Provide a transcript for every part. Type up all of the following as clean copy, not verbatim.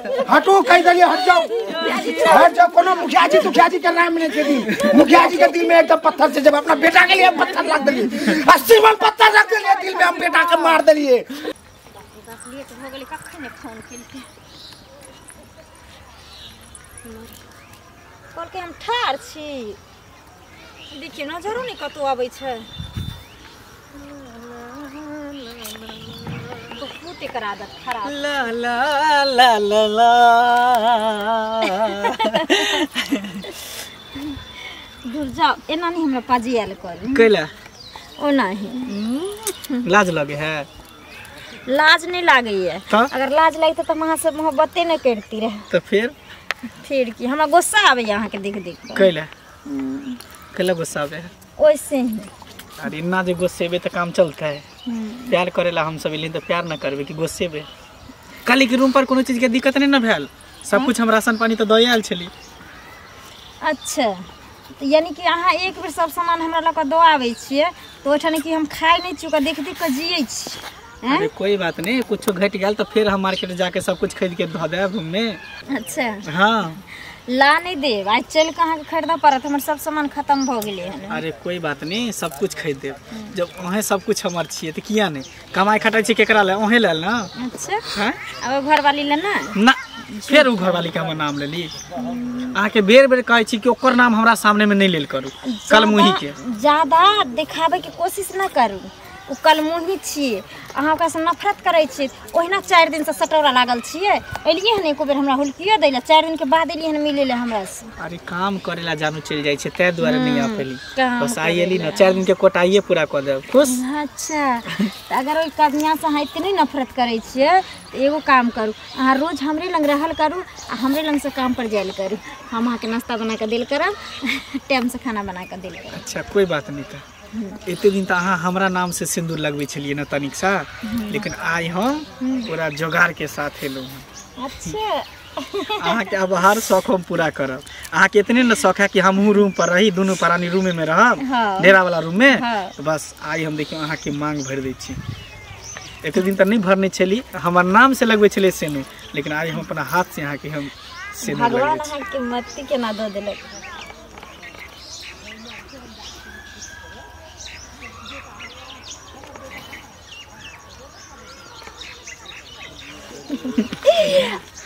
हटू कहि देलियै, हट जाओ हट जाओ। कोनो मुखिया जी तुखिया जी के नाम नहीं छै दिल, मुखिया जी के दिल में एकदम पत्थर से, जब अपना बेटा के लिए पत्थर रख देलियै, 80 मन पत्थर रख देलियै दिल में, हम बेटा के मार देलियै। लेट भऽ गेलै, कखन फोन केलकै? कहलकै हम ठाढ़ छी, देखियौ नजरो नहि कतहु अबै छै। बहुत एकर आदत खराब। ला ला ला ला ला। दूर जाओ, एना नहीं हमरा पाजियल करू। कैला? ओनाही। लाज लगे है? लाज नहीं लागैया, अगर लाज लगते तो अहाँ से मोहब्बते नहीं करती रहे। तो फिर फिर की हमरा गुस्सा आबैया अहाँ के देख देख के। कैला? कैला गुस्सा आबे है? ओइसे ही। अरे इतना जे गुस्सेबे तो काम चलता है। प्यार करेला हम सब एलिन तो प्यार न करबे कि गुस्सेबे? काली के रूम पर कोनो चीज के दिक्कत नहीं न भेल? सब कुछ हम राशन पानी तो दऽ आयल छली। अच्छा, तो यानी कि अहाँ एक बेर सब सामान हमरा लऽ कऽ दऽ आबै छियै तो ओहिठाम कि हम खाइ नहि छी, ओकरा देख देख कऽ जियै छी। अरे कोई बात नहीं, कुछ घट गया तो फिर हम मार्केट जाके सब कुछ खरीद के धऽ देब रूम में। अच्छा। हाँ ला नहीं देब, आज चल के अहाँके खरीदऽ पड़त, हमर सब सामान खत्म भऽ गेलै हन। अरे कोई बात नहीं, सब कुछ खरीद देब, जब अहें सब कुछ हमर छियै तऽ किया नहीं कमाइ खटाइ छी केकरा ले, अहें लेल ना। अच्छा। अब घरवाली ले ना? ना, फेर उ घरवाली के हमर नाम लेली। अहाँके बेर बेर कहै छी कि ओकर नाम हमरा सामने में नहीं लेल करू, कलमुही के ज्यादा देखाबै के कोशिश ना करू, ओ कलमुही छियै, अहाँ ओकरासँ नफरत करै छियै। ओहिना 4 दिनसँ सटौरा लागल छियै, एलियै हन एको बेर हमरा हुलकियो दै लए, 4 दिन के बाद एलियै हन मिलै लए हमरासँ। अरे काम करे ला जानू चलि जाइ छै ताहि दुआरे नहि आ पेली, बस आइ एली ना, 4 दिन के कोटाइए पूरा कऽ देब। खुश? अच्छा, तऽ अगर ओहि कनियाँसँ अहाँ एते नहि नफरत करै छियै तऽ एगो काम करू, अहाँ रोज हमरे लग रहल करू आ हमरे लगसँ काम पर जायल करू, हम अहाँके नाश्ता बना कऽ देल करब, टाइमसँ खाना बना कऽ देल करब। अच्छा कोई बात नहीं। तऽ एते दिन तऽ अहाँ हमरा नाम से सिंदूर लगबै छलियै ना तनिक सा, लेकिन आइ हम पूरा जोगाड़ के साथ एलहुँ हँ। अच्छा। अहाँके अब हर शौक हम पूरा करब। अहाँके इतने न शौक है कि हमहूँ रूम पर रही, दुनू प्राणी रूमे में रहब। हाँ। डेरा वाला रूम में। हाँ। बस आइ हम देखियौ अहाँके मांग भरि दै छी। एते दिन तऽ नहि भरने छली, हमर नाम से लगबै छलियै सिंदूर, लेकिन आइ हम अपना हाथ से अहाँके हम सिंदूर भगवान लगबै छी। अहाँके मत्ती केना दऽ देलक।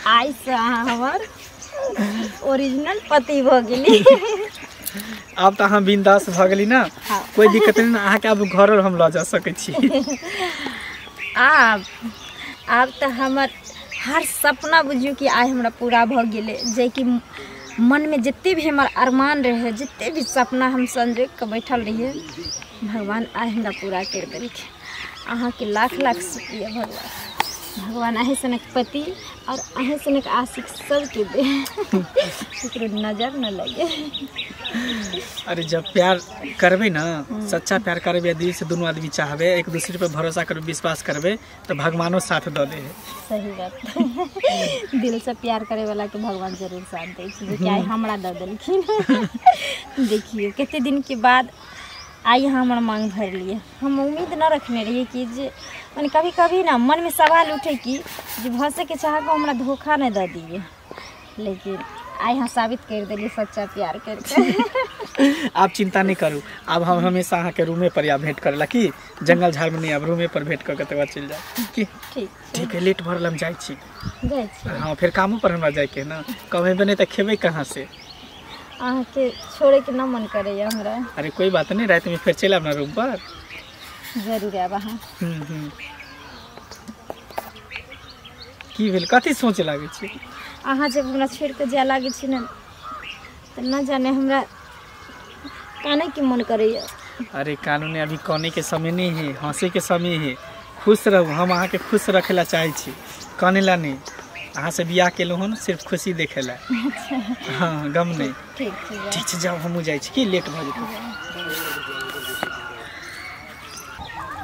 आइ से अहाँ हमर ओरिजिनल पति भऽ गेली। आब तऽ अहाँ बिंदास भऽ गेली ना। हाँ। कोई दिक्कत नहीं, अहाँके आब घर हम लऽ जा सकै छी। आब आब तऽ हमर हर सपना बुझियौ कि आइ हमरा पूरा भऽ गेलै, जेकि मनमे जते भी हमर अरमान रहै, जते भी सपना हम संजोगि कऽ बैठल रहियै, भगवान आइ हमरा पूरा करि देलखिन। अहाँके लाख लाख शुक्रिया भगवान। भगवान अहीं सनक पति और अहीं सनक आशिक सबके दे, केकरो नजर न लगे। अरे जब प्यार करबै ना, सच्चा प्यार करबै, दिल से दुनू आदमी चाहबै, एक दूसरे पे भरोसा करबै, विश्वास करबै, तो भगवानो साथ दऽ दे है। सही बात। दिल से प्यार करे वाला के भगवान जरूर साथ दै छै, जेकि आइ हमरा दऽ देलखिन। देखियौ कते दिन के बाद आइ अहाँ हमर मांग भरलियै। हम उम्मीद न रखने रहियै कि जे मने कभी कभी ना मन में सवाल उठे कि जे भऽ सकै छै अहाँके हमरा धोखा नहि दऽ दियै, लेकिन आइ अहाँ साबित करि देलियै सच्चा प्यार करके। आप चिंता नहीं करू, आब हम हमेशा अहाँके रूमे पर आब भेंट करेला, कि जंगल झाड़ में नहीं, आब रूमे पर भेंट कऽ के तकर बाद चलि जायब की? ठीक। ठीक है, लेट भऽ रहल, हम जाइ छी। जाइ छी? हाँ, फेर कामो पर हमरा जाइके है ना, कमेबै नहि तऽ खेबै कहाँ से? अहाँके छोड़ैके न मन करैया हमरा। अरे कोई बात नहीं, राति में फेर चलि आयब ना रूम पर। जरूर आयब अहाँ। की भेल, कथी सोचे लागै छी? अहाँ जब हमरा छोड़ि कऽ जाय लागै छी ने तऽ न जाने हमरा कानैके मन करैया। अरे कानून अभी काने के समय नहीं है, हंसे के समय है। खुश रहू, हम अहाँके खुश रखे ला चाहै छी, काने ला नहीं। अहाँ से बियाह केलहुँ हन सिर्फ खुशी देखे ला। हाँ, गम नहीं। ठीक छै। ठीक छै, जाउ, हमहूँ जाइ छी, की लेट भऽ जेतै।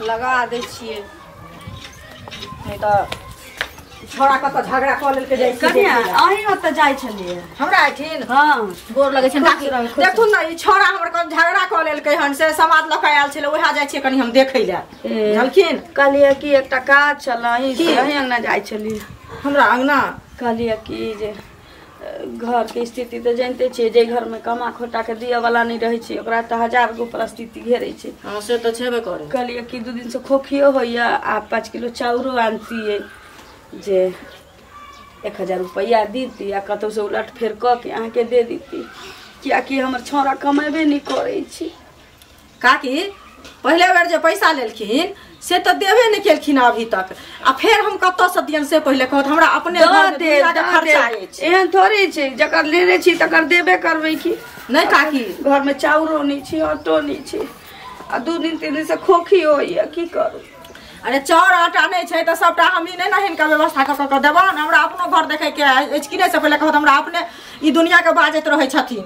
लगा दै छियै, नहि तऽ छोड़ा कतऽ झगड़ा कऽ लेलकै जाइ छै। कनिया अहीं ओतऽ जाइ छलियै? हमरा एहिठिन? हाँ। गोर लगै छै काकी। देखथुन ने ई छोड़ा हमर कन झगड़ा कऽ लेलकै हन, से समाद लऽ कऽ आयल छलै, उएह जाइ छियै कनि हम देखै लए, बुझलखिन? कहलियै कि एकटा काज छल, अहीं की? अहीं अङ्गना जाइ छलियै। हमरा अङ्गना? कहलियै कि जे घरके स्थिति तऽ जानिते छियै, जे घरमे कमा खोटा के दिअ वाला नहि रहै छै ओकरा तऽ हजार गो परिस्थिति घेरै छै। हाँ से तऽ छेबे करे। कहलियै कि 2 दिन से खोखियो होइया आ 5 किलो चाउरो आनतियै, जे 1000 रुपैआ दीती आ कतौ से उलट फेर कऽ के अहाँके दे दीती, कियाकि हमर छौड़ा कमेबे नहि करै छै। काकी पहिले बेर जे पैसा लेलखिन से तऽ देबे नहि केलखिन अभी तक, आ फेर हम कतऽसँ दियन से पहिले कहत। हमरा अपने खर्चा अछि, एहन थोड़े छै जकर लेने छी तकर देबे करबै की नहि। काकी घरमे चाउरो नहि छै, आटो नहि छै, आ 2 दिन 3 दिन से खोखी होइया, की करू। अरे चाउर आटा नहि छै तऽ सबटा हमही नहि ने हिनका व्यवस्था कऽ कऽ देबनि, हमरा अपनो घर देखैके अछि कि नहि से पहिले कहत। हमरा अपने ई दुनियाके बाजैत रहै छथिन।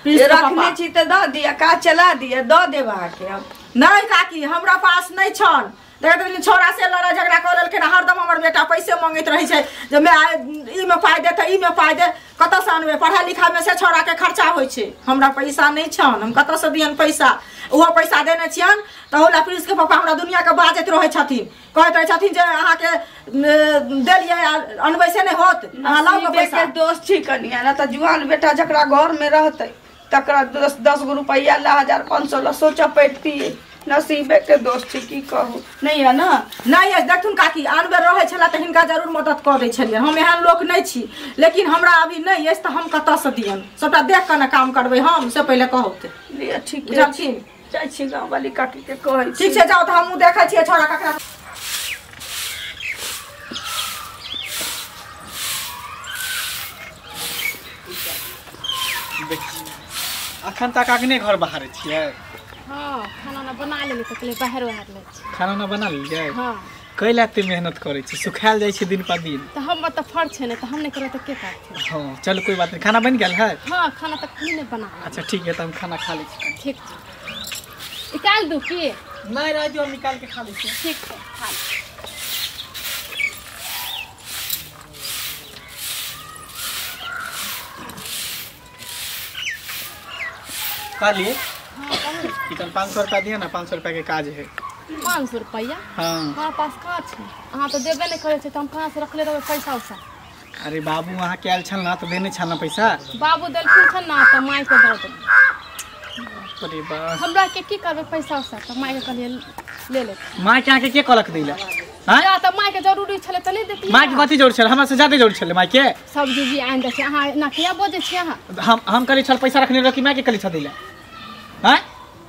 रखने छी तऽ दऽ दिअ, काज चला दिअ, दऽ देब अहाँके हम। नहीं काकी हमरा पास नहीं छन, देखैत छौड़ा से लड़ाई झगड़ा कऽ लेलखिन, हरदम हमर बेटा पैसे मांगैत रहै छै जे मैं ई में पाइ दे तऽ ई में पाइ दे, कतऽसँ अनबै? पढ़ाई लिखाई में से छौड़ा के खर्चा होइ छै, हमरा पैसा नहीं छन, हम कतऽसँ दियन पैसा? ओहो पैसा देने छियन तऽ होला प्रिंस के पापा हमरा दुनिया के बाजैत रहै छथिन, कहैत रहै छथिन जे अहाँके देलियै अनबै से नहि होत, अहाँ लाउ के पैसा। दोस्त छी कनिया ना तऽ जुआन बेटा जकरा घर में रहतै तकरा 10 गो रुपैआ ला 1000 500 ला सोचऽ पड़तियै। नसीबे के दोस्त छी, की कहू। नहीं है ना, नहीं है। देखथुन काकी आन बेर रहै छला तऽ हिनका जरूर मदद कऽ दै छलियनि, हम एहन लोक नहि छी, लेकिन हमरा अभी नहि अछि तऽ हम कतऽसँ दियन? सबटा देख कऽ ने काम करबै हम, से पहिले कहू तऽ। लिअ ठीक छै, जाइ छी गाँव वाली काकी के कहै छी। ठीक छै जाउ, तऽ हमहूँ देखै छियै छौड़ा ककरा। अखन तक अगने घर बाहर छियै? हाँ खाना ना बना लेली तऽ कहलियै बाहर बाहर लै छी। खाना ना बना लेलियै? हाँ। कैला एते मेहनत करै छी, सुखायल जाइ छै दिन पर दिन। तऽ हमर तऽ फर्ज छै ने, तऽ हम नहि करबै तऽ के करतै? हाँ चलू कोई बात नहीं। खाना बनि गेल है? हाँ खाना तऽ खुद नहि बना। अच्छा ठीक है, तऽ हम खाना खा लै छी। ठीक छै, निकाल दू की? नहीं रह दियौ, हम निकाल के खा लै छी। ठीक छै खा ले। कहलिए इतन 500 रुपया दिया ना, 500 रुपया के काज है। 500 रुपया? हाँ। हमारा पास कहाँ छै? अहाँ तो देबे नहीं करे छै, तो हम कहाँ से रखले रहबै पैसा उसा? अरे बाबू अहाँ के आयल छल ना तऽ देने छल ना पैसा। बाबू देलखिन छल ना तऽ माय के दऽ देलियै। अरे बा हमरा के की करबै पैसा उसा, तऽ माय के कहलियै ले ले। माय के अहाँ के कहलक दै ला? हाँ तऽ माय के जरूरी छलै तऽ नहि देतियै। माय के कथी जरूरी छलै? हमरा से ज्यादा जरूरी छलै माय के। सब्जी उब्जी आनि दै छै, अहाँ एना किया बजै छियै अहाँ? हम कहली छल पैसा रखने रह कि माय के कहली छल दै ला? हाँ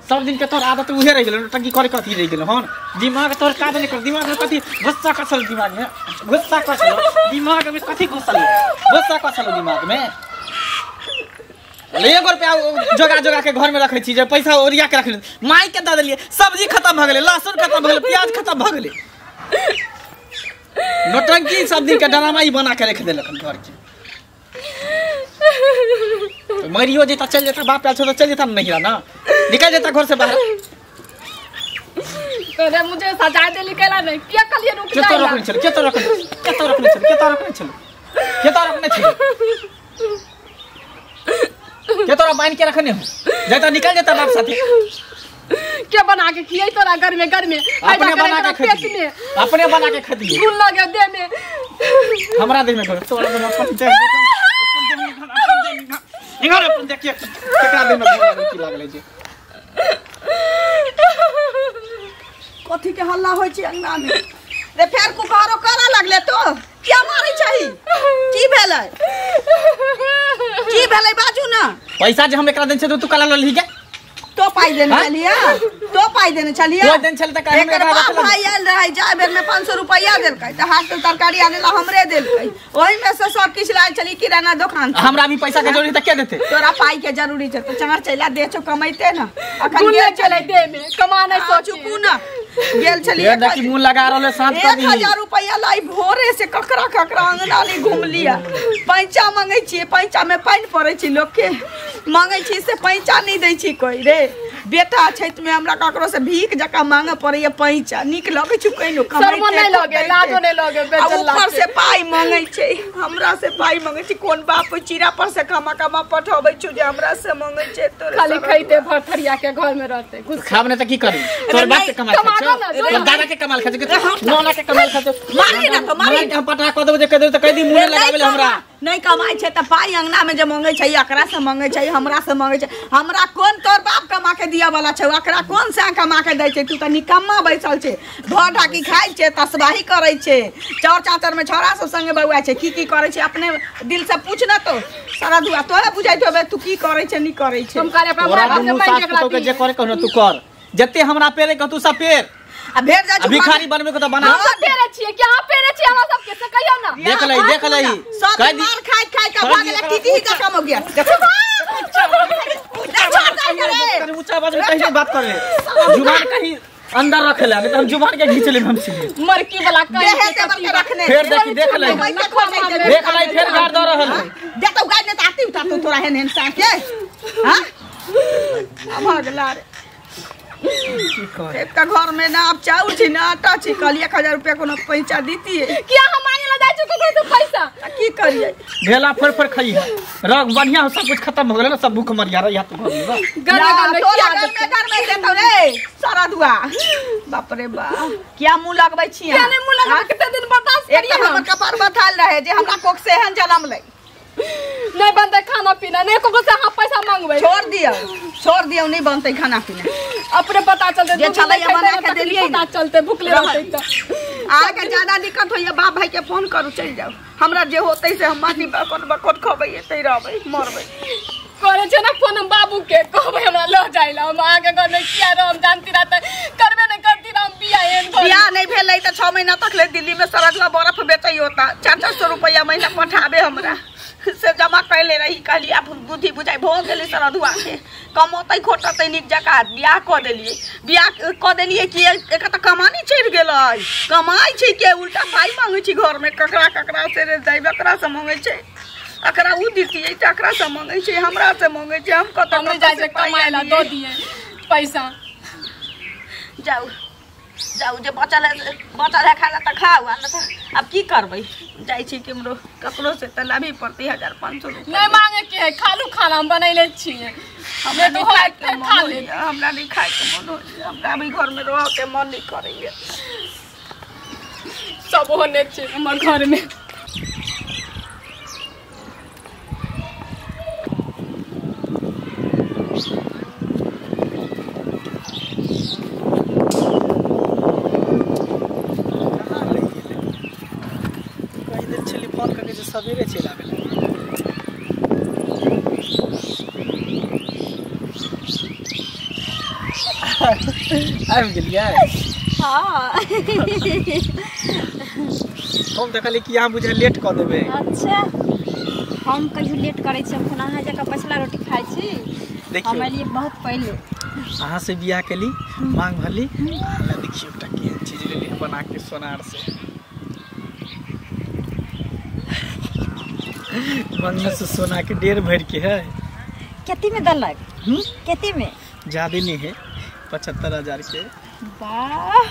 सब दिन के तोर आदत उहे रह गेल, नौटंकी करे कथी रह गेल हन? दिमाग तोर काज नहीं कर, दिमाग में कथी गुस्सा कसल, दिमाग में गुस्सा कसल, दिमाग में कथी घुसल, गुस्सा कसल दिमाग में। एगो रुपया जोगा जोगा के घर में रखे छी, जे पैसा ओरिया के रखले माय के दऽ देलियै, सब्जी खत्म भऽ गेलै, लहसुन खत्म भऽ गेलै, प्याज खत्म भऽ गेलै। नौटंकी सब दिन के ड्रामा ई बना के रख देलक घर के। मरियो जेता चल जेता, बाप आयल छौ तऽ चल जेता नहिरा ना, निकल जेता घर से बाहर। तोरे मुझे सजा देली केला नहीं, किया कहलियै रुक जा? केतो रखने छल, केतो रखने, केतो रखने छल, केतो रखने छल, केतो रखने छल, केतो बान्हि के रखने हो, जेता निकल जेता बाप साथे। के बना के खियै तोरा घर में? घर में अपने बना के खैतियै, अपने बना के खैतियै। गुल लगे देह में, हमरा देह में तोरा देह में अपन देह निघर, अपन देखिए केकरा देह में की लागलै छै। कथी के हल्ला होइ छै अंगना में रे? फेर कुकारो करऽ लगले तो किया मारै छही? की भेलै, की भेलै बाजू ना। पैसा जे हम एकरा देने छै तू काला ललही के? तो पाई देने छलियै, तो पाई देने छलियै, तो देने छल त काहे एकर बाप भाई आयल रहै, जाय बेर में 500 रुपैया देलकै तऽ हाथ से तरकारी आने ला हमरे देलकै, ओहि में से सब किछ लायल छली किराना दुकान। हमरा भी पैसा के जरूरी त के देते? तोरा पाई के जरूरी छै तऽ चंगर चैला दे छौ कमैते ना, अखन गेल छलै दे में कमा नै सोचू ना गेल छलियै। देखी मुंह लगा रहले साँझ कर 1000 रुपैया लाई भोरे से ककरा ककरा अंगना नहीं घूम लिया। पैंचा मंगै छियै, पैंचा में पानि पड़ै छै, लोक के मंगै छी से पैंचा नहीं दै छी कोई रे। बेटा छैत में हमरा ककरो से भीख जका मांगे पड़ैया पैसा नीक लगै छै कहिनो शर्मो नहीं लगे लाजो नहीं लगे बेचल ऊपर से पाई मांगे छै हमरा से पाई मांगे छै कोन बाप चीरा पर से कमा कमा पठबै छै जे हमरा से मांगे छै तोरे खाली खैते भर थरिया के घर में रहते कुछ खाब ने त की करी तोर बाप के कमाल खाय छै तोर दादा के कमाल खाय छै नोना के कमाल खाय छै मारी ना तो मारी हम पटा क देबो जे कह देबो त कह दी मुंह लगाबे हमरा नहीं कमाई छै त पाई अंगना में जे मांगे छै एकरा से मांगे छै हमरा से मांगे छै हमरा कोन तोर बाप कमा के दिया वाला छै एकरा कोन से कमा के दै छै तू त निकम्मा बैसल छै भर ढाकी खाइ छै तसबाही करै छै चौर चाचर में छोरा सब संगे बौआ छै की की करै छै अपने दिल से पूछ ना तो सारा दुआ तोहे बुझाइत होबे तू की करै छै नहीं करै छै हम करे अपना बाप के मांगे एकरा के जे करे कहनो तू कर जते हमरा पेरे कह तू सब पेर आ भेट जा भिखारी बनबे को त बना हम सब पेरे छियै कि अहाँ पेरे छियै हमरा सब के से कहियौ ना देख ले सब मार खाइ खाइ के भाग गेला टीटी ही का काम हो गया देखो ऊंचा आवाज में कहीं बात कर ले जुबान कहीं अंदर रख ले नहीं तो हम जुबान के खींच लेब हम सीधे मरकी वाला कहीं के रखने फिर देखी देख ले फिर गार द रहल है देख तो गार ने त आती उतार तू थोड़ा हेन हेन सा के हां भागला रे एक घर में ना अब चाउर छी ना आटा छी कहलिए 1000 रुपया कोनो पैसा दीतिए किया हम मांगे ला जाय छी ककरो से पैसा की करिए भेला फर फर खाई है रग बढ़िया हो सब कुछ खत्म हो गेल ना सब भूख मर जा रहा तो घर में घर में किया घर में देतौ रे सारा दुआ बाप रे बाप किया मुंह लगबै छी किया नहीं मुंह लगबै कते दिन बर्दाश्त करिए हमर कपार बथाल रहे जे हमरा कोख से एहन जन्म लै नहीं बनते खाना पीना नहीं ककरो से अहाँ पैसा मांगबै छोड़ दियौ नहीं बनते खाना पीना अपने पता चलते जे छलै बना के देलियै पता चलते भूखले रहते त आगे ज्यादा दिक्कत होइए बाप भाई के फोन करू चलि जाओ हमरा जे होतै से हम माटी बकट बकट खबै एतै रहबै मरबै करे छै ना फोन हम बाबू के कहबै हमरा ल जाइला हम अहाँ के घर में किया रहम जानती रहते करबे नहीं करती हम बियाह एहन घर बियाह नहीं भेलै त 6 महीना तक ले दिल्ली में सरगला बर्फ बेचै होता 400 रुपया महीना पठाबे हमरा से जमा कैले रही कहलिए आब बुद्धि बुझाइ भऽ गेलै सरधुआ के कमौतै खोटतै नीक जकाँ बियाह कऽ देलियै बियाह कऽ देलियै कि एकर तऽ कमानी चढ़ि गेलै कमाइ छै के उल्टा पाइ मांगै छै घरमे ककरा ककरा से रे जाइब एकरा से मांगै छै एकरा उ दितियै तऽ एकरा से मांगै छै हमरा से मांगै छै हम कतऽ कतऽ जाइ छै कमाइ ला दऽ दियै पैसा जाउ जाउ जे बचल है खाना तऽ खाउ आ नहि तऽ आब की करबै जाइ छी केम्हरो ककरो से तऽ लाबही पड़तै 1500 रुपया नहीं मांगे के है खालू खाना हम बनैले छियै हमरा नहीं खाय के मन होइए हमरा नहीं खाय के मन होइए हमरा अभी घर में रह के मन नहीं करैए सब होने छै हमर घर में। फोन करके जे सवेरे चलि आबै आबि गेलियै। हाँ हम तऽ कहलियै कि अहाँ बुझे लेट कऽ देबै। अच्छा हम कहियो लेट करै छी? हम कोना अहाँ जकाँ पछिला रोटी खाइ छी? देखियौ हम एलियै बहुत पहिले। अहाँ से बियाह केली मांग भरली। देखियौ एकटा केहन चीज लेली बना के सोनार से मंगल से सोना के डेढ़ भर के है। कति में दलक? कति में? ज्यादा नहीं है 75,000 के। वाह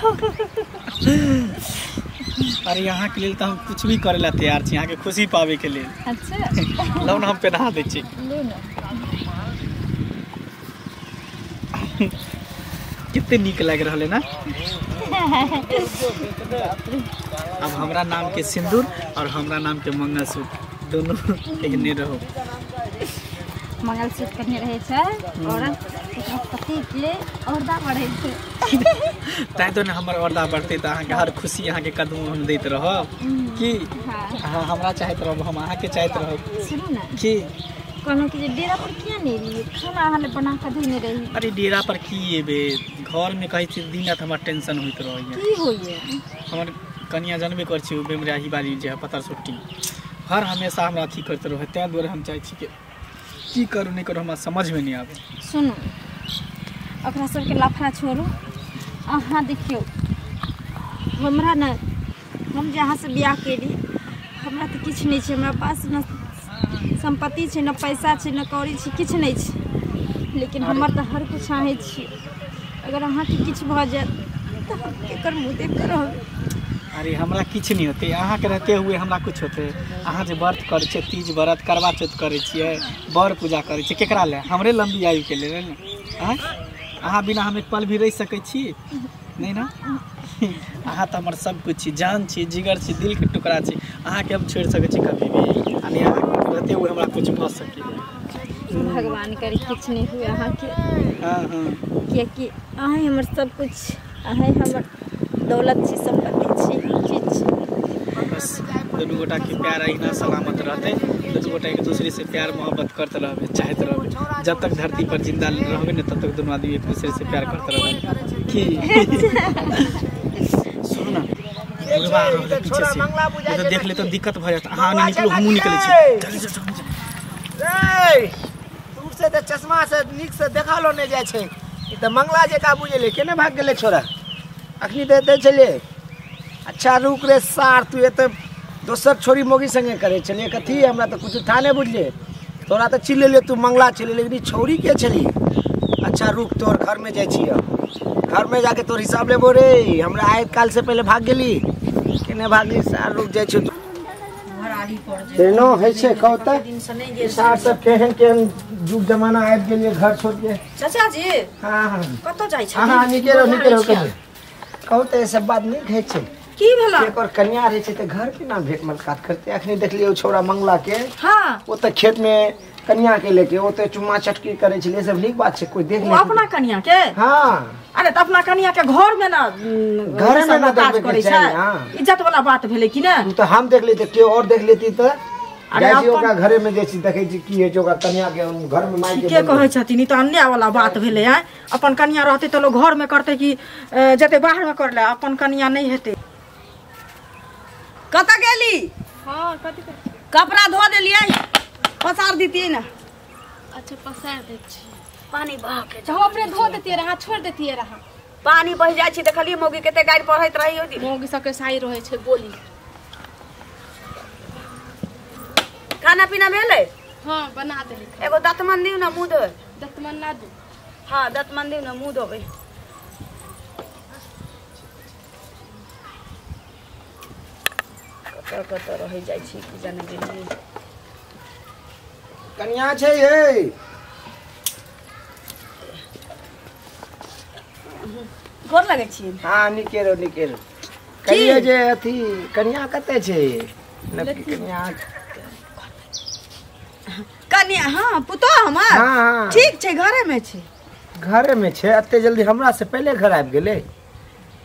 अरे यहाँ के लिए तो हम कुछ भी करे ला तैयार छी, यहाँ के खुशी पावे के लिए। अच्छा लो ना हम पहना दे छी। लो ना कितने नीक लग रहा है ना। अब हमरा नाम के सिंदूर और हमरा नाम के मंगलसूत्र दोनों पहने रहो। मंगलसूत्र पहने रहे छै और पति के औरदा बढ़े छै। तैं तो ने हमर औरदा बढ़ते त अहाँ के हर खुशी अहाँ के कदम हम दैत रहब की। हाँ हमरा चाहत रहब, हम अहाँ के चाहत रहब। सुनू ना की कहलहुँ कि जे डेरा पर किया नहीं एलियै? खाना अहाँ ले बना के देने रही। अरे डेरा पर की एबे, घर में कहै छी दिन रात हमर टेंशन होइत रहैया। की होइए? हमर कनिया जानबे कर छी बेमराही बाली जे है पतर सुट्टी हर हमेशा हमरा अथी करते रहे, तैं दुआरे हम चाहै छी कि की करू नहीं करू हमरा समझ में नहीं आवे। सुनू ओकरा सबके लफड़ा छोड़ू, अहाँ देखियौ हमरा ने हम जे अहाँ से बियाह केली हमरा तऽ किछु नहि छै, हमरा पास न संपत्ति छै न पैसा छै न कौड़ी छै, किछु नहि छै। लेकिन हमर तऽ हर कुछ अहें छी। अगर अहाँके किछु भऽ जायत तऽ हम केकर मुँह देख कऽ रहबै? अरे हमरा किछु नहीं होते, अहाँके रहते हुए हमरा कुछ होते? अहाँ जे व्रत करै छियै, तीज व्रत करवा चौथ करै छियै, बर पूजा करै छियै, केकरा ले? हमरे लम्बी आयु के लेल ने। आँय, अहाँ बिना हम एक पल भी रहि सकै छी नहीं ना? अहाँ तऽ हमर सब कुछ छी, जान छी, जिगर छी, दिल के टुकड़ा छी। अहाँके हम छोड़ि सकै छी कभी भी? आ नहि अहाँके रहते हुए हमरा कुछ भऽ सकै? भगवान करे किछु नहीं हुए अहाँके। हाँ हाँ, कियाकि अहें हमर सब कुछ, अहें हमर दौलत छी, संपत्ति छी, चीज छी। बस दुनू गोटा के प्यार अहिना सलामत रहते, दुनू गोटा एक दूसरे से प्यार मोहब्बत करते रहबे, चाहते रहबे। जब तक धरती पर जिंदा रहबे ने तब तक दुनू आदमी एक दूसरे से प्यार करते रहबे। की सुनू ना, बुढ़वा आ रहलै पीछे से, ये तो देख ले तो दिक्कत भऽ जायत। अहाँ नहि निकलू, हमहूँ निकलै छी। जल्दी से जल्दी। रे दूर से तऽ चश्मा से नीक से देखलो नहि जाइ छै। ई तऽ मंगला जकाँ बुझेलै, केने भाग गेलै छोरा? अखनी तऽ एतै छलियै। अच्छा रुक रे सार, तू एतऽ दोसर छोरी मोगी संगे करै छलियै कथी? हमरा तऽ कुछ था नहि बुझलियै। तोरा तऽ चिल्ह लेलियै तू मंगला छलियै, लेकिन ई छौरी के छली? अच्छा रुक, तोहर घरमे जाइ छियै, घरमे जाके तोहर हिसाब लेबो रे। हमरा आइ काल से पहिले भाग गेली, केने भागली सार? रुक जाइ छियौ। तेनो होइ छै कहू तऽ, सार सब केहन केहन जुग जमाना आबि गेलियै घर छोड़ के। चाचा जी हाँ हाँ, कतऽ जाइ छी? हाँ नीके रहो, नीके रहो। कहियो कहू तऽ, ई सब बात नीक होइ छै? की भेला? एकर कन्या रहै छै तऽ घर के ना भेंट मुलाकात करते। अखनी देखलियै ओ छौड़ा मंगला के, हाँ ओ तऽ खेत में कन्या के लेके ओते चुम्मा चटकी करै छलै। सब नीक बात छै? कोई देख ओ अपना कन्या के? हाँ। अरे तऽ अपना कन्या के घर में ना, घरे में ना काज देखबै के करै छै। चाही। हाँ इज्जत वाला बात भेलै कि ने? ओ तऽ हम देख लेते, केओ और देख लेती तऽ। अरे जाइ छी अपन ओकरा घरे में जाइ छी, देखै छी की होइ छै ओकरा कन्या के घर में माय के ठीके बोलबै। कहै छथिन, ई तऽ अन्याय वाला बात भेलै। आँय, अपन कन्या रहतै तऽ लोग घर में करतै कि जेतै बाहर में करले? अपन कन्या नहि हेतै। कतऽ गेली? हाँ कथी? कपड़ा धो देलियै, पसार दितियै ने। अच्छा पसारि दै छी। पानी बह के तऽ हम अपने धो देतियै रहा, छोड़ि देतियै रहा। पानी बहि जाइ छै। देखलियै मौगी कते गारि पढ़ैत रही ओहि दिन। मौगी सबके साई रहै छै बोली। खाना पीना भेलै? हाँ बना देली। एगो दतमन दियौ ने, मुँह धोबै। दतमन ना दू? हाँ दतमन दियौ ने, मुँह धोबै। कतऽ कतऽ रहै जाइ छी की जाने गेलियै। कन्या छै ये? गोर लगै छी। हाँ नीके रहो, नीके रहो। कहिए जे अथी कन्या कतऽ छै? नबकी कन्या? कन्या हाँ पुतोह हमर। हाँ हाँ ठीक छै, घरे में छै। घरे में छै? एते जल्दी हमरा से पहिले घर आबि गेलै?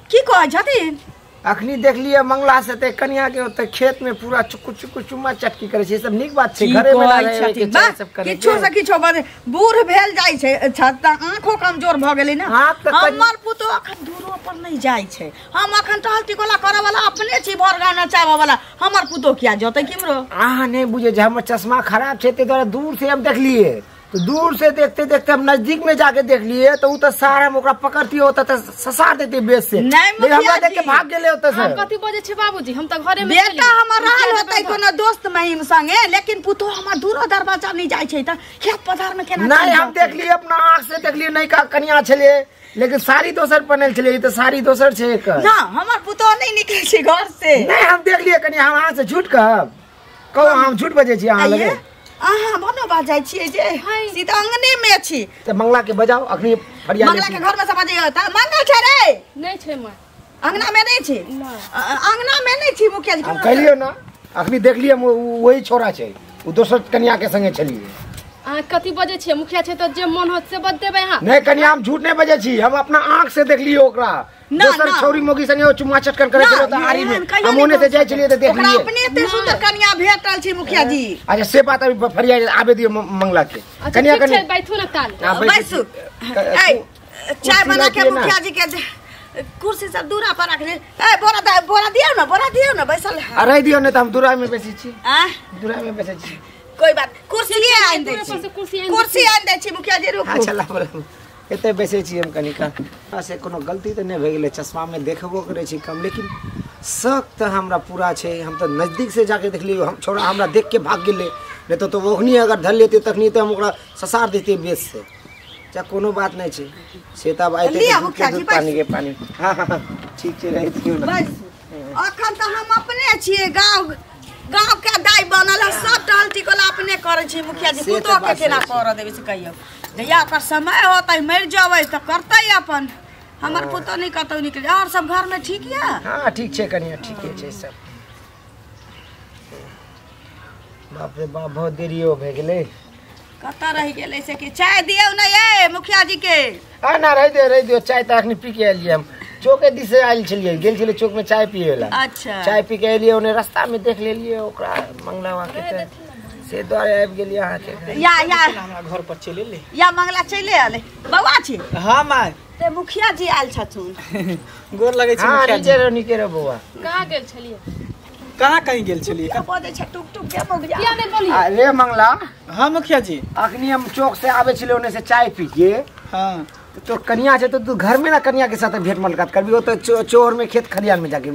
की कहै छथिन? अखनी देखलियै मंगला से ते कन्या के ओते खेत में पूरा चुकु चुकु चुम्मा चटकी करै छै। ई सब नीक बात छै? की घरे में ना कहै रहै के छथिन? चाही बा, सब करे किछो के। से किछो बजे बूढ़ भेल जाइ छै। अच्छा तऽ आँखो कमजोर भऽ गेलै ने। आँख तऽ हमर पुतोह अखन दूरो पर नहि जाइ छै। हम अखन टहल टिकोला करऽ वाला अपने छी, भर गाँव नचाबऽ वाला। हमर पुतोह किया जतै किम्हरो? अहाँ नहीं बुझे छै, हमर चश्मा खराब छै, ताहि दुआरे दूर से हम देखलियै। तो दूर से देखते देखते हम नजदीक में जाके देखलियै तो उ तऽ सार हम ओकरा पकड़तियै ओतऽ तऽ ससार देतियै बेस से। नहि लेकिन हमरा मुखिया देख के जी। भाग गेलै ओतऽ से। हम कथी बजै छी बाबूजी, हम तऽ घरे में बेटा हमर रहल होतै कोनो दोस्त महिम संगे, लेकिन पुतोह हमर दूरो दरवाजा नहि जाइ छै तऽ खेत पथार में केना नहीं चलि हम जेतै? देखलियै, अपना आँख से देखलियै, नहीं का कन्या छलियै लेकिन साड़ी दोसर पहिनल छलियै। ई तऽ साड़ी दोसर छै एकर। ना हमर पुतोह नहि निकलै छै घर से। नहीं हम देखलियै कन्या, हम अहाँ से झूठ कहब? कहू, हम झूठ बजै छी अहाँ लगे? आइये अहाँ बनो बाजै छियै जे सीधा अंगने में छी। तऽ मंगला के बजाउ, अखनी फरिया मंगला के घर में से बजैयौ तऽ मंगल छै रे? नहि छै माँ। अंगना में नहि छी? अंगना में नहि छी मुखिया जी। हम कहलियै ना, अखनी देखलियै हम, वही छोरा छै, ओ दोसर कन्या के संगे छलियै। अहाँ कथी बजै छियै? मुखिया छै तऽ जे मन होत से बज देबै अहाँ। नहीं कन्या, हम झूठ नहीं बजै छी, हम अपना आँख से देखलियै ओकरा ना, दोसर ना। छौरी मोगी संगे ओ चुम्मा चटकन करै छलै ओतऽ आरी में। एहन कहियो हम नहि ओने से भऽ जाइ छलियै तऽ ओकरा देखलियै। अपने एते सुंदर कन्या भेटल छै मुखिया जी। अच्छा से बात अभी फरिया आबे दियौ मंगला के। अच्छा कन्या ठीक छै, कन्या बैठू ने ताल। हाँ, बैसू। ए चाय कुर्सी बना के लाइए ना। मुखिया जी के कुर्सी सब दूरा पर रख ले। ए बोरा बोरा दियौ ना, बोरा दियौ ना, बैसल। अरे दियौ नहीं तऽ हम दूरा में बैसै छी। आ दूरा में बैसै छी। कोई बात, कुर्सी आनि दै दूरा पर छी। से कुर्सी आनि दै। कुर्सी आनि दै छी मुखिया जी, रुकू। अच्छा लाबऽ लाबऽ, एतऽ बैसै छी हम कनिका। से कोनो गलती तऽ नहि भए गेलै? चश्मामे देखबो करै छी कम, लेकिन शक तऽ हमरा पूरा छै। हम तऽ नजदीक से जाके देखलियै, हम छौड़ा हमरा देख के भाग गेलै, नहीं तो ओखनी अगर धर लेते तखनी तऽ हम ओकरा ससार देतियै बेस से। अच्छा कोनो बात नहीं छै से तब आइते दूध पानी के पानी। हां हां ठीक छै रहि दियौ ना। बस अखन त हम अपने छियै गांव गांव के दाई बनल है सब टहल टिकोला अपने करै छी मुखिया जी पुतोह के केना कर देबै से कहियौ जहिया ओकर समय होतै मरि जेबै त करतै अपन हमर पुतोह नहीं कतौ निकले। और सब घर में ठीक या? हां ठीक छै कनिया ठीके छै सब। बाप रे बाप बहुत देरियो भए गेलै। कतऽ रहि गेलै से कि चाय दियौ ने ये मुखिया जी के। आ ना रहि दियौ चाय त अखनी पी के एलियै हम चौके दिस से आयल छलियै गेल छलियै चौक में चाय पिए ला। अच्छा चाय पी के एलियै ओने रास्ता में देख लेलियै ओकरा मंगलावा के त से द्वारे आबि गेलियै अहाँ के। या या हमरा घर पर चलि एलै या मंगला चलि एलै बौआ छी। हां माय ते मुखिया जी आयल छथुन। गोर लगै छै मुखिया जी। हां नीके रहो बौआ। कहाँ गेल छलियै? कहाँ कहीं गेल छलियै? बजै छै टुक टुक के मुखिया किया नहीं बोलिए। अरे मंगला। हां मुखिया जी अखनी हम चौक से आबै छलियै ओने से चाय पी के। हां तो कन्या छै तो तू घर में ना कन्या के साथ भेंट मुलाकात करबी ओ तो चोर में खेत खलियान में जाके।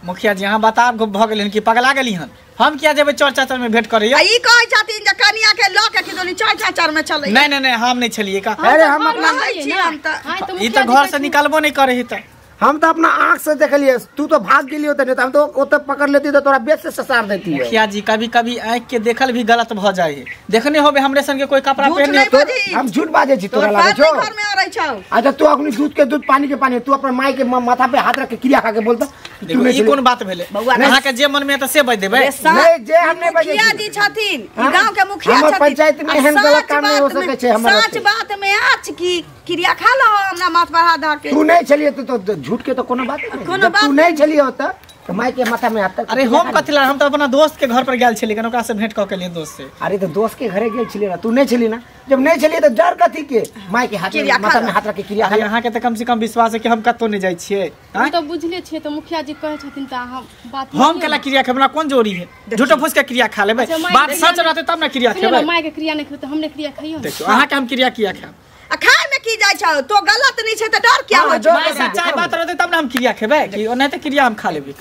मुखिया जी अहाँ बताब भ गेल कि पगला गेली हन हम किया जेबै चोर चाचर में भेंट करैया? ई कहै छथिन जे कन्या के ल के किदोनी चोर चाचर में चलै। नहीं नहीं नहीं हम नहीं छलियै का। अरे हम अपना छी हम त ई त घर से निकलबो नहीं करे ही त हम तो अपना आंख से देखलिए तू तो भाग गेली होते नहीं तो हम तो ओते पकड़ लेती तो तोरा बेच से ससार देती। मुखिया जी कभी कभी आंख के देखल भी गलत भ जाए है देखने होबे हमरे सन के कोई कपड़ा पहनने तो हम झूठ बाजे छी तोरा लागे छौ घर में आ रही छौ। अच्छा तू अपनी दूध के दूध पानी के पानी तू अपन माई के माथा पे हाथ रख के क्रिया खा के बोलता। देखो ई कोन बात भेले अहाँ के जे मन में त से बज देबै। नहीं जे हम नहीं बजै मुखिया जी छथिन ई गांव के मुखिया छथिन हमर पंचायत में एहन गलत काम नहीं हो सकै छै। हमर सच बात में आज की क्रिया खा लो हमरा माथ पर हाथ धर के। तू नहीं छलिए तो झूठ के तो कोनो बात नहीं। कोनो बात तू नहीं छलिए होता तो माई के माथा में हाथ। अरे हम कथिला हम तो अपना दोस्त के घर पर गेल छलिए कन ओकरा से भेंट क के लिए दोस्त से। अरे तो दोस्त के घरे गेल छलिए ना तू नहीं छली ना जब नहीं छलिए तो डर कथी के माई के हाथ में माथा में हाथ रख के क्रिया। अरे अहाँ के त कम से कम विश्वास है कि हम कतौ नहीं जाय छियै। हम त बुझले छियै त मुखिया जी कहै छथिन त हम बात हम केला क्रिया खेबना कोन जोरी है झूठो फूस के क्रिया खा लेबै बात सच रहतै तब ना क्रिया खेबै। माई के क्रिया नहीं खेबै त हमने क्रिया खइयो। देखियो अहाँ के हम क्रिया किया खाएब आ खाय में की जाय छौ तो गलत नहीं छै त डर क्या हो छै? सच्चाई बात रहतै तब ना हम क्रिया खेबै कि ओना त क्रिया हम खा लेबै।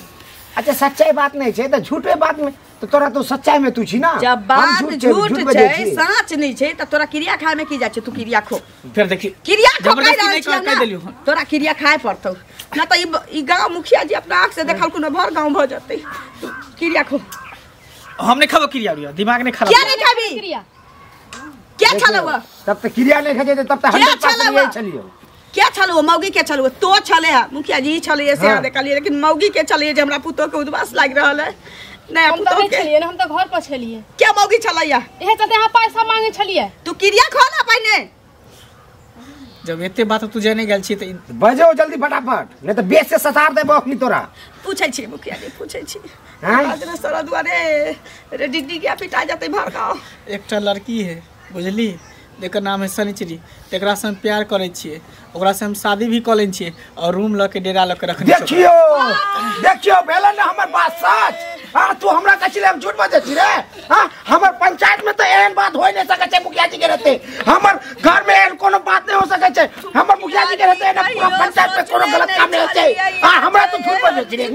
अच्छा सच्चाई बात नहीं छै त झूठे बात में तो तोरा तो सच्चाई में तू छी ना। जब बात झूठ छै सच नहीं छै त तोरा क्रिया खाय में की जाय छै? तू क्रिया खो फिर देखी क्रिया खो कहि रहल छियौ ना तोरा क्रिया खाय पड़तौ ना त ई गांव मुखिया जी अपना आंख से देखल कोनो भर गांव भ जतै। क्रिया खो। हम नहीं खाबो क्रिया उरिया दिमाग नहीं खराब। क्या नहीं खाबी? क्रिया क्या छलौ? तब त क्रिया नहीं खाजे तब त 100% यही छलियो। क्या छलौ मौगी के छलौ तो छले है मुखिया जी छले से देखलिए लेकिन मौगी के छलिए जे हमरा पुतोह के उदास लाग रहल है। नहीं हम त नहीं छलिए ना हम त घर पर छलिए। क्या मौगी छलैया? एहे चलते अहाँ पैसा मांगे छलिए। तू क्रिया खो ना पहिने। जब एते बात तू जाने गेल छी त बजो जल्दी फटाफट नहीं त बेच से ससार देबो अखनी तोरा। पूछै छी मुखिया जी पूछै छी। हां सर दुआरे रे दीदी के पिटा जतै भर गांव। एकटा लड़की है बुझली एकर नाम है सनिचरी तेकरा से हम प्यार करै छियै ओकरा से हम शादी भी क लेने छियै और रूम ल के डेरा ल के रखने छियै। देखियो देखियो भेल ना हमर बात सच। हां तू हमरा कहै छले हम झूठ बजै छी रे। हां हमर पंचायत में त एहन बात होय नहीं सकै छै मुखिया जी के रहते हमर घर में एहन कोनो बात नहीं हो सकै छै हमर मुखिया जी के रहते ना पूरा पंचायत में कोनो गलत काम नहीं होय छै। हां हमरा तो झूठ बजै छी रे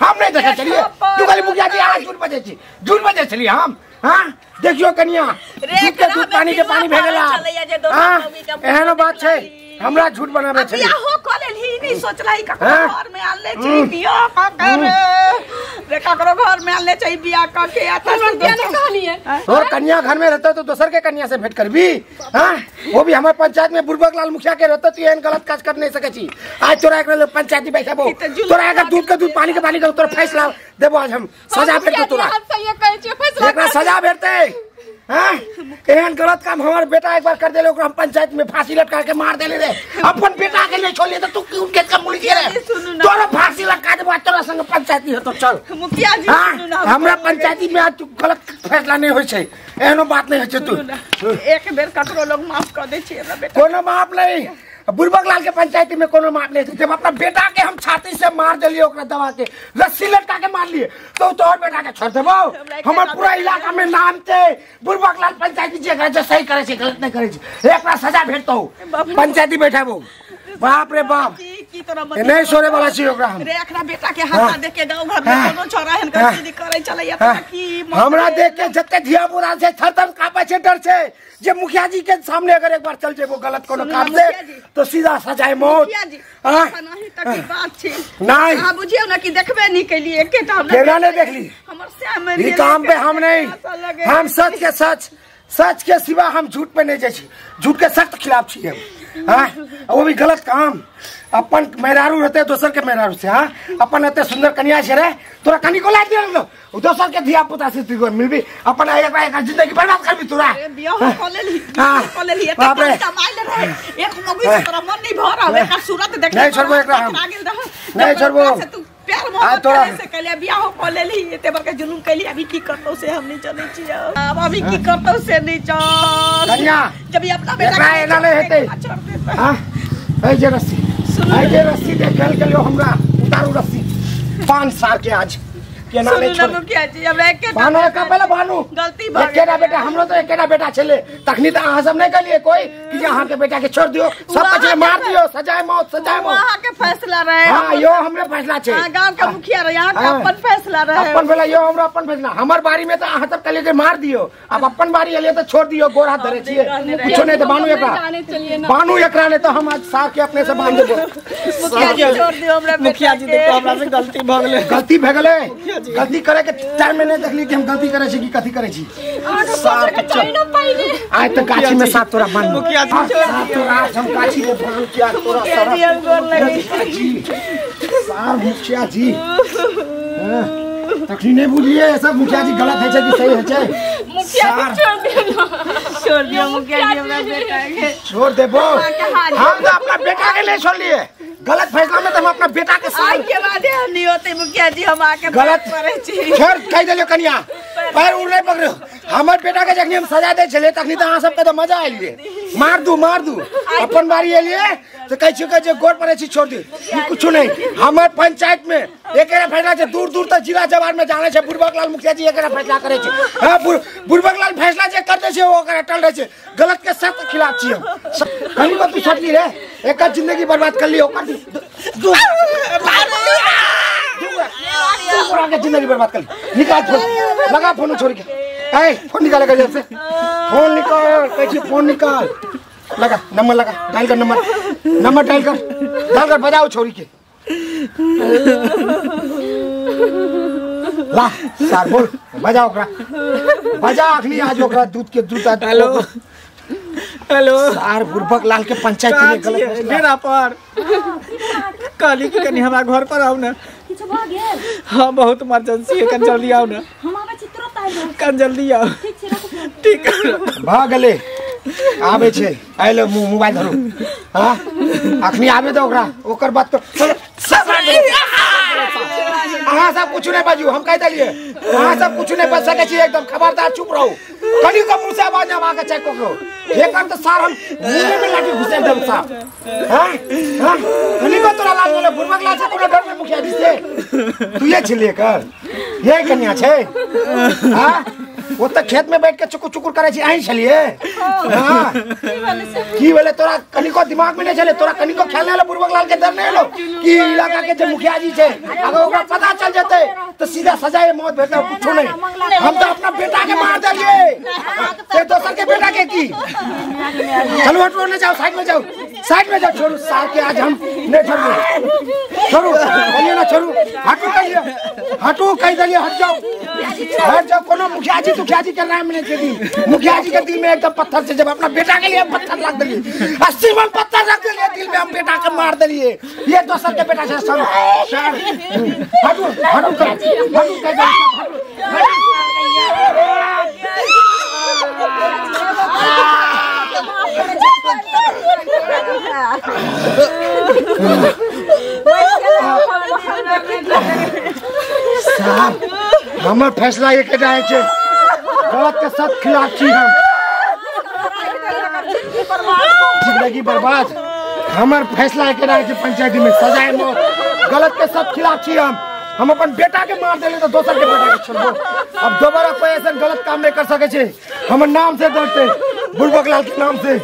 हम नहीं देखै छलियै तू खाली मुखिया जी अहाँ झूठ बजै छी झूठ बजै छलियै हम। हां देखियो कनिया दूध के दूध पानी के पानी भे गेला। हां एहनो बात छै हमरा झूठ बनाबै छै। बियाहो क लेलही नहीं सोचलही ककरो घर में आनले छै बियाह क के रे ककरो घर में आनले छै बियाह क के आ त किया नहीं कहलिए? और कन्या घर में रहता तो दोसर के कन्या से भेंट करबी। हां वो भी हमर पंचायत में बुड़बक लाल मुखिया के रहता तू एहन गलत काज कर नहीं सकै छी। आज तोरा एकरा पंचायती बैठाबो तोरा अगर दूध के दूध पानी के पानी के तोरा फैसला देबो आज हम सजा भेटतौ तोरा। हम सही कहै छियै फैसला एकरा सजा भेटतै। हां एहन गलत काम हमर बेटा एक बार कर देले ओकरा हम पंचायत में फांसी लटका के मार देले रे। अपन बेटा के नहीं छोड़ले त तू क्यों के का मुड़ी रे तोरा फांसी लटका देबो तोरा संग पंचायती हेतो चल। मुखिया जी सुनू ना हमरा पंचायती में आज गलत फैसला नहीं होय छै एहनो बात नहीं होय छै। तू एक बेर ककरो लोग माफ कर दे छै हमरा बेटा कोनो माफ नहीं बुड़बक लाल के पंचायती में कोनो माफ नहीं। जब अपना बेटा के हम छाती से मार देलिए ओकरा दबा के रस्सी लटका के मार लिए तो तोहर बेटा के छोड़ देबो। हमर पूरा इलाका में नाम छै बुड़बक लाल पंचायती जे सही करे छै गलत नहीं करे छै एकरा सजा भेटतौ पंचायती बैठाबो। बाप रे बाप की तोरा नहीं छोड़े वाला छी ओकरा हम रे एकरा बेटा के हाथ देख के गांव घर में कोनो छोरा हन गलती करे चलैया त की हमरा देख के जते धिया पुता छै थर थर कापै छै डर छै। जे मुखिया जी के सामने अगर एक बार चल जेबो गलत कोनो काम से तो सीधा सजाए मौत। हां नहीं त की बात छै नहीं हां बुझियौ ना कि देखबे नहीं केलिए एकेटा हमरा केना नहीं देखली हमर से मरि ई काम पे हम नहीं, हम सच के सच, सच के सिवा हम झूठ पे नहीं जाइ छी, झूठ के सख्त खिलाफ छी हम। हाँ वो भी गलत काम। अपन मेहरारू रहते दोसर के मेहरारू से, हाँ अपन एते सुंदर कन्या छै रे तोरा कनी को लाग दियो दोसर के धिया पुता से तू मिलबी अपन एक जिंदगी बर्बाद करबी तोरा। बियाह क लेली क लेली एते कमाइल रहे एक मगुई से तोरा मन नहीं भर एकर सूरत देख नहीं छोड़बो एकरा हम नहीं छोड़बो। तू प्यार मोहब्बत करे से कहलिए बियाह क लेली एते बड़का जुलुम कैली अभी की करतौ से हम नहीं जानै छी अब अभी की करतौ से नहीं जान। कन्या जब ई अपना बेटा एना नहीं हेतै। हां ए जे रस्सी ए जे रस्सी देखल के लियो हमरा उतारू रस्सी 5 साल के आज केना नहीं छोड़ मुखिया जी हमरा एके बानो का पहले बानो गलती भ एकेटा बेटा हमरो तो एकेटा बेटा छले तखनी त अहाँ सब नहीं कहलिए कोई कि अहाँ के बेटा के छोड़ दियो सब कहे मार दियो सजाए मौत सजाए मौत। अहाँ के फैसला रहे। हां यो हमरे फैसला छै। हां गांव के मुखिया रहे अहाँ के अपन फैसला रहे अपन भेला यो हमरा अपन फैसला। हमर बारी में त अहाँ सब कहलिए कि मार दियो अब अपन बारी एलिए त छोड़ दियो गोर हाथ धरे छिए कुछो नहीं त बानू एकरा बानू एकरा नहीं त हम आज सार के अपने से बांध देबो। मुखिया जी छोड़ दियो हमरा मुखिया जी देखो हमरा से गलती भ गेलै गलती भ गेलै गलती करे के टाइम में नहीं देखली कि हम गलती करे छी कि कथी करे छी। आय त गाछी में साथ तोरा बांध मुखिया जी साथ तोरा हम गाछी में बांध के तोरा सारा गोर लगी सार मुखिया जी। तखनी नहीं बुझिए सब मुखिया जी गलत है कि सही है छै। मुखिया जी छोड़ दियो छोड़ दियो मुखिया जी हमरा बेटा के छोड़ देबो। हम तो अपना बेटा के नहीं छोड़ लिए गलत फैसला में तो हम अपना बेटा के साथ के बादे नहीं होते मुखिया जी हम आके गलत करे छी छोड़ कह देलियो कन्या पैर उड़ नहीं पकड़ो। हमर बेटा के जखनी हम सजा दे छले तखनी त अहाँ सबके त मजा आइल मार दू अपन बारी एलिए तो कहै छी के जे गोर पड़े छी छोड़ दी कुछो नहीं। हमर पंचायत में एकेरा फैसला छै दूर दूर तक जिला जवार में जाने छै बुढ़बक लाल मुखिया जी एकेरा फैसला करे छै। हां बुढ़बक लाल फैसला जे करते छै ओ ओकर अटल रहे छै गलत के सख्त खिलाफ छी हम। कहीं को तू सोचली रे एक जिंदगी बर्बाद कर ली ओकर दू के जिंदगी बर्बाद कर ली। निकाल फोन लगा फोन छोड़ के ए फोन निकाल जेब से फोन निकाल कहै फोन निकाल लगा नंबर लगा डायल कर नंबर नंबर डायल कर बजाओ छोरी के ला सार बोल बजाओ ओकरा बजा अखनी आज ओकरा दूध के दूध। हेलो हेलो सार बुरबक लाल के पंचायत में गलत डेरा पर कहली कि कनी हमरा घर पर आउ ना किछु भ गेल। हां बहुत इमरजेंसी है कन जल्दी आउ ना हम आबै छी तुरंत आबि रहल कन जल्दी आउ ठीक छै रखू ठीक भ गेलै आबै छै आइलो मोबाइल धरू। हां अखनी आबे दो ओकरा ओकर बात तो सब अहाँ सब कुछ नहीं बाजू हम कह देलिए अहाँ सब कुछ नहीं बच सकै छी एकदम खबरदार चुप रहू कनी को मुंह से आवाज ना आके चाहे ककरो एकर त सार हम मुंह में लाठी घुसा देब साहब। हां हां कनी को तोरा लाज बोले बुढ़बक लाज से कोनो डर में मुखिया जी से तू ये छलिए कर ये कन्या छै। हां वो त खेत में बैठ के चुकुर चुकुर करे छी अहीं छलिए। हां की भेलै तोरा कनिको दिमाग में नहीं छले तोरा कनिको ख्याल नहीं एलो बुढ़बक लाल के डर नहीं एलो कि इलाका के जे मुखिया जी छै अगर ओकरा पता चल जेतै त सीधा सजाए मौत भेटतै कुछो नहीं। हम त अपना बेटा के मार देलिए ते दोसर के बेटा के की चलो हटो नहीं जाओ साइड में जाओ साइड में जाओ छोड़ू सार के आज हम नहीं छोड़बो छोड़ू बोलिए ना छोड़ू हटू कहिए हटू कह देलिए हट जाओ हट जाओ। कोनो मुखिया जी मुखिया जी के नाम नहीं के दिन मुखिया जी के दिल में एकदम पत्थर से जब अपना बेटा के लिए पत्थर रख दिलिए 80 मन पत्थर रख दिलिए दिल में हम बेटा के मार दिलिए ये दोसर के बेटा से सब हटू हटू हटू कह दे साहब हमर फैसला एकेटा होइ छै गलत के सख्त खिलाफ छी हम जिंदगी बर्बाद हमर फैसला एकेटा होइ छै पंचायत में सजाए मौत गलत के सख्त खिलाफ छी हम अपन बेटा के मार देले तो दोसर के बेटा के छोड़बो अब दोबारा कोई ऐसा गलत काम नहीं कर सके छै हमर नाम से डरते बुढ़बक लाल के नाम से।